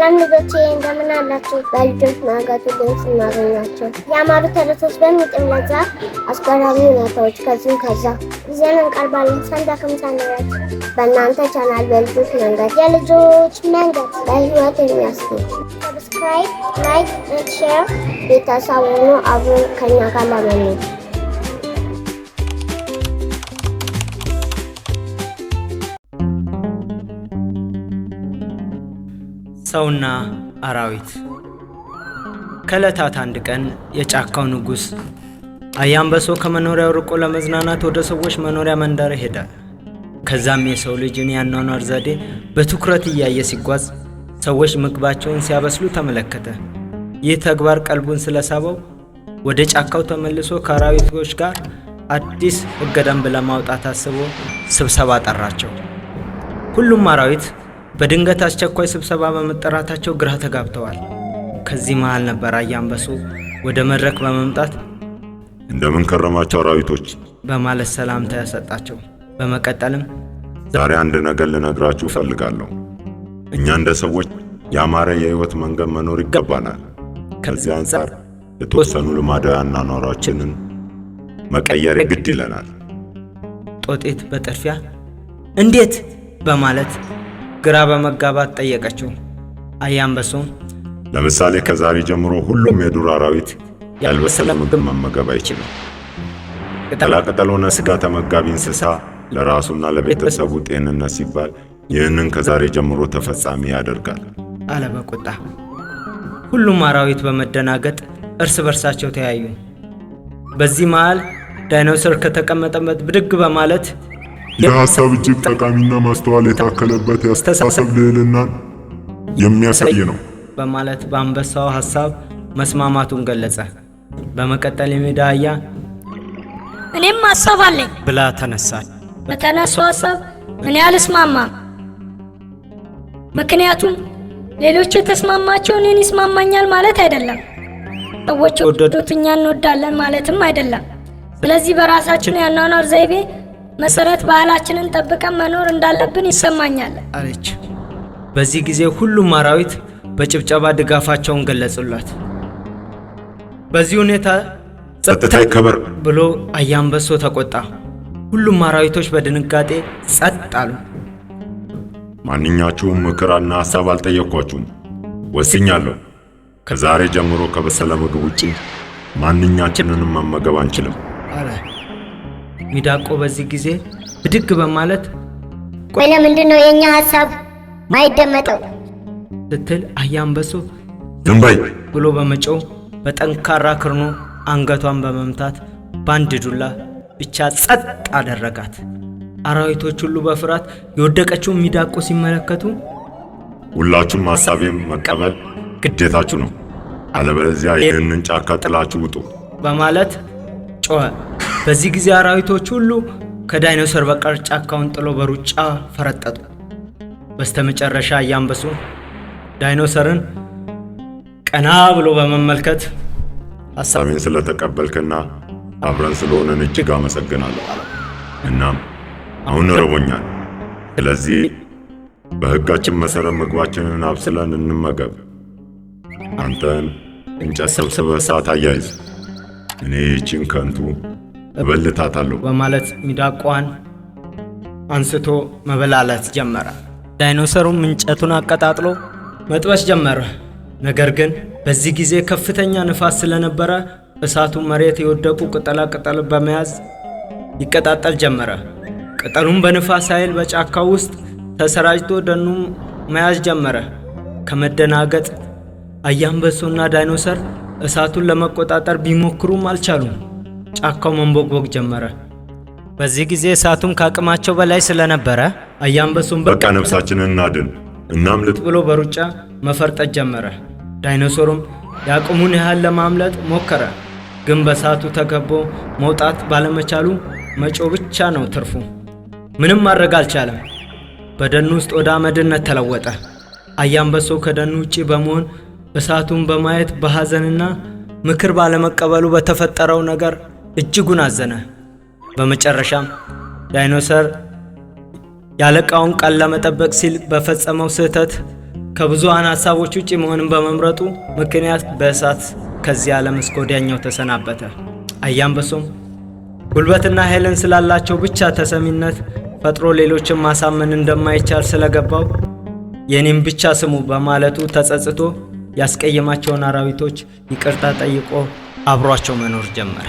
ሰላም ልጆቼ፣ እንደምን አላችሁ? በልጆች መንገዱ ድምፅ እናገኛቸው ያማሩ ተረቶች በሚጥም ለዛ፣ አስገራሚ እውነታዎች ከዚህም ከዛ ይዘን እንቀርባለን። ሳንደክም ሳንረች በእናንተ ቻናል በልጆች መንገድ። የልጆች መንገድ በህይወት የሚያስጌጥ። Subscribe፣ like፣ share ቤተሰብ ሆኖ አብሮ ከኛ ጋር ለመኖር። ሰውና አራዊት። ከዕለታት አንድ ቀን የጫካው ንጉሥ አያንበሶ ከመኖሪያው ርቆ ለመዝናናት ወደ ሰዎች መኖሪያ መንደር ሄደ። ከዛም የሰው ልጅን ያኗኗር ዘዴ በትኩረት እያየ ሲጓዝ ሰዎች ምግባቸውን ሲያበስሉ ተመለከተ። ይህ ተግባር ቀልቡን ስለሳበው ወደ ጫካው ተመልሶ ከአራዊቶች ጋር አዲስ ሕገ ደንብ ለማውጣት አስቦ ስብሰባ ጠራቸው። ሁሉም አራዊት በድንገት አስቸኳይ ስብሰባ በመጠራታቸው ግራ ተጋብተዋል። ከዚህ መሃል ነበር አያንበሶ ወደ መድረክ በመምጣት እንደምን ከረማችሁ አራዊቶች፣ በማለት ሰላምታ ያሰጣቸው። በመቀጠልም ዛሬ አንድ ነገር ልነግራችሁ እፈልጋለሁ። እኛ እንደ ሰዎች ያማረ የሕይወት መንገድ መኖር ይገባናል። ከዚህ አንጻር የተወሰኑ ልማዳዊ አኗኗራችንን መቀየር ግድ ይለናል። ጦጤት በጥድፊያ እንዴት በማለት ግራ በመጋባት ጠየቀችው። አያንበሶም ለምሳሌ ከዛሬ ጀምሮ ሁሉም የዱር አራዊት ያልበሰለ ምግብ መመገብ አይችልም። ቅጠላቅጠል ሆነ ስጋ ተመጋቢ እንስሳ ለራሱና ለቤተሰቡ ጤንነት ሲባል ይህንን ከዛሬ ጀምሮ ተፈጻሚ ያደርጋል። አለ በቁጣ። ሁሉም አራዊት በመደናገጥ እርስ በርሳቸው ተያዩ። በዚህ መሃል ዳይኖሰር ከተቀመጠበት ብድግ በማለት ይህ ሐሳብ እጅግ ጠቃሚና ማስተዋል የታከለበት የአስተሳሰብ ልዕልናን የሚያሳይ ነው። በማለት በአንበሳው ሐሳብ መስማማቱን ገለጸ። በመቀጠል የሜዳ አህያ እኔም ሀሳብ አለኝ ብላ ተነሳች። በተነሳው ሀሳብ እኔ አልስማማም። ምክንያቱም ሌሎች የተስማማቸው እኔን ይስማማኛል ማለት አይደለም። ሰዎች ወደዱት እኛ እንወዳለን ማለትም አይደለም። ስለዚህ በራሳችን የአኗኗር ዘይቤ መሰረት ባህላችንን ጠብቀን መኖር እንዳለብን ይሰማኛል። አለች። በዚህ ጊዜ ሁሉም አራዊት በጭብጨባ ድጋፋቸውን ገለጹላት። በዚህ ሁኔታ ጸጥታ ይከበር ብሎ አያንበሶ ተቆጣ። ሁሉም አራዊቶች በድንጋጤ ጸጥ አሉ። ማንኛችሁም ምክርና ሐሳብ አልጠየኳችሁም። ወስኛለሁ። ከዛሬ ጀምሮ ከበሰለ ምግብ ውጪ ማንኛችንንም መመገብ አንችልም። አለ ሚዳቆ። በዚህ ጊዜ ብድግ በማለት ቆይ፣ ለምንድን ነው የእኛ ሀሳብ ማይደመጠው? ስትል አያንበሶ ዝም በይ ብሎ በመጮህ በጠንካራ ክርኑ አንገቷን በመምታት በአንድ ዱላ ብቻ ጸጥ አደረጋት። አራዊቶች ሁሉ በፍርሃት የወደቀችውን ሚዳቆ ሲመለከቱ ሁላችሁም ሐሳቤን መቀበል ግዴታችሁ ነው። አለበለዚያ ይህንን ጫካ ጥላችሁ ውጡ። በማለት ጮኸ። በዚህ ጊዜ አራዊቶች ሁሉ ከዳይኖሰር በቀር ጫካውን ጥሎ በሩጫ ፈረጠጡ። በስተመጨረሻ አያንበሶ ዳይኖሰርን ቀና ብሎ በመመልከት ሐሳቤን ስለተቀበልክና አብረን ስለሆነን እጅግ አመሰግናለሁ። እናም አሁን ርቦኛል። ስለዚህ በሕጋችን መሰረት ምግባችንን አብስለን እንመገብ። አንተን እንጨት ሰብስበህ እሳት አያይዝ፣ እኔ ይህችን ከንቱ እበልታታለሁ። በማለት ሚዳቋን አንስቶ መበላላት ጀመረ። ዳይኖሰሩም እንጨቱን አቀጣጥሎ መጥበስ ጀመረ። ነገር ግን በዚህ ጊዜ ከፍተኛ ንፋስ ስለነበረ እሳቱ መሬት የወደቁ ቅጠላ ቅጠል በመያዝ ይቀጣጠል ጀመረ። ቅጠሉም በንፋስ ኃይል በጫካው ውስጥ ተሰራጭቶ ደኑ መያዝ ጀመረ። ከመደናገጥ አያንበሶና ዳይኖሰር እሳቱን ለመቆጣጠር ቢሞክሩም አልቻሉም። ጫካው መንቦግቦግ ጀመረ። በዚህ ጊዜ እሳቱም ከአቅማቸው በላይ ስለነበረ አያንበሶም በቃ ነፍሳችንን እናድን፣ እናምልጥ ብሎ በሩጫ መፈርጠት ጀመረ። ዳይኖሰሩም የአቅሙን ያህል ለማምለጥ ሞከረ፣ ግን በእሳቱ ተከቦ መውጣት ባለመቻሉ መጮህ ብቻ ነው ትርፉ። ምንም ማድረግ አልቻለም። በደኑ ውስጥ ወደ አመድነት ተለወጠ። አያንበሶ ከደኑ ውጪ በመሆን እሳቱን በማየት በሐዘንና ምክር ባለመቀበሉ በተፈጠረው ነገር እጅጉን አዘነ። በመጨረሻም ዳይኖሰር ያለቃውን ቃል ለመጠበቅ ሲል በፈጸመው ስህተት ከብዙሃን ሀሳቦች ውጭ መሆንን በመምረጡ ምክንያት በእሳት ከዚህ ዓለም እስከ ወዲያኛው ተሰናበተ። አያንበሶም ጉልበትና ኃይልን ስላላቸው ብቻ ተሰሚነት ፈጥሮ ሌሎችን ማሳመን እንደማይቻል ስለገባው የኔም ብቻ ስሙ በማለቱ ተጸጽቶ ያስቀየማቸውን አራዊቶች ይቅርታ ጠይቆ አብሯቸው መኖር ጀመረ።